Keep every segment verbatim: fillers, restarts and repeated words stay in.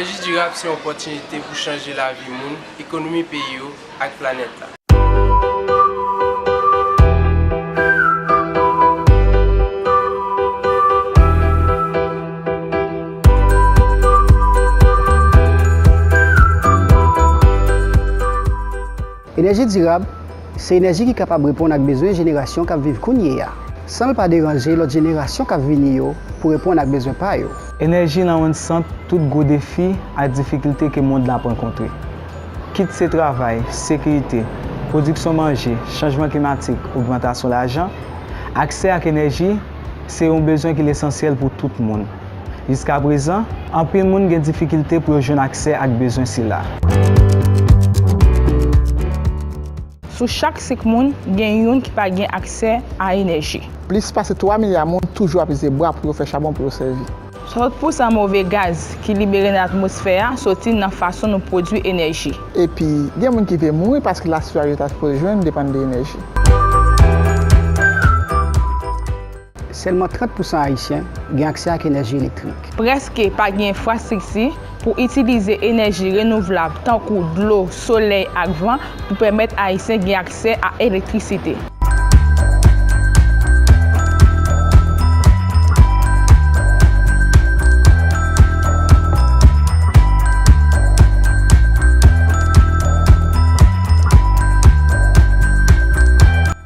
Enèji dirab se yon opòtinite pou chanje lavi moun, ekonomi peyi yo ak planèt la. Enèji dirab se enèji ki kapab reponn ak bezwen jenerasyon k ap viv kounye a, san l pa deranje lòt jenerasyon k ap vini yo pou reponn ak bezwen pa yo. Enèji nan rann sant tout gwo defi ak difikilte ke mond la ap rankontre. Kit se travay, sekirite, pwodiksyon manje, chanjman klimatik, ogmantasyon lajan, aksè ak enèji se yon bezwen ki lesansyèl pou tout moun. Jiskaprezan, anpil moun gen difikilte pou yo jwenn aksè ak bezwen sila. Sou chak senk moun, gen youn ki pa gen aksè a enèji. Plis pase twa milya moun toujou ap ize bwa pou yo fè chabon pou yo sèvi. Swasant pou san move gaz ki libere nan atmosfè a soti nan fason nou pwodui enèji. Epi, gen moun ki vle mouri paske lasipli yo ta sipoze jwenn depann de enèji. Sèlman trant pou san Ayisyen gen aksè ak enèji elektrik. Prèske pa gen enfrastrikti pou itilize enèji renouvlab tankou dlo, solèy ak van pou pèmèt Ayisyen gen aksè a elektrisite.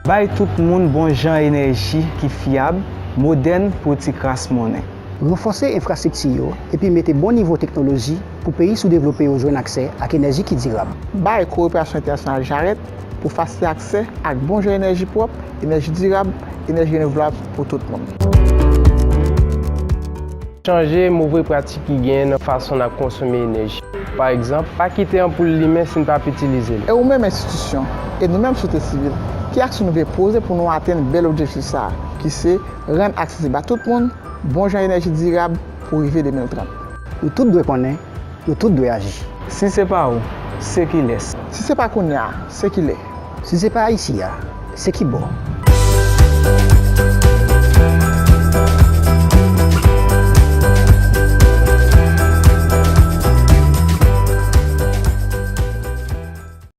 Bay tout moun bon jan enèji ki fyab, modèn pou ti kras monnen. Ranfòse enfrastrikti yo epi mete bon nivo teknoloji pou peyi soudevlope yo jwenn aksè ak enèji ki dirab. Bay Kowoperasyon Entènasyonal jarèt pou fasilite aksè ak bon jan enèji pwòp, enèji dirab, enèji renouvlab pou tout moun. Chanje move pratik ki genyen nan fason n ap konsome enèji. Pa egzanp, pa kite anpoul limen si n p ap itilize l. E ou menm enstitisyon, e nou menm sosyete sivil, ki aksyon nou vle poze pou nou atenn bèl objektif sa a, ki se rann aksesib a tout moun bon jan enèji dirab pou rive de mil trant? Nou tout dwe konnen, nou tout dwe aji. Si se pa ou, se kilès? Si se pa kounye a, se kilè? Si se pa isi a, se kibò?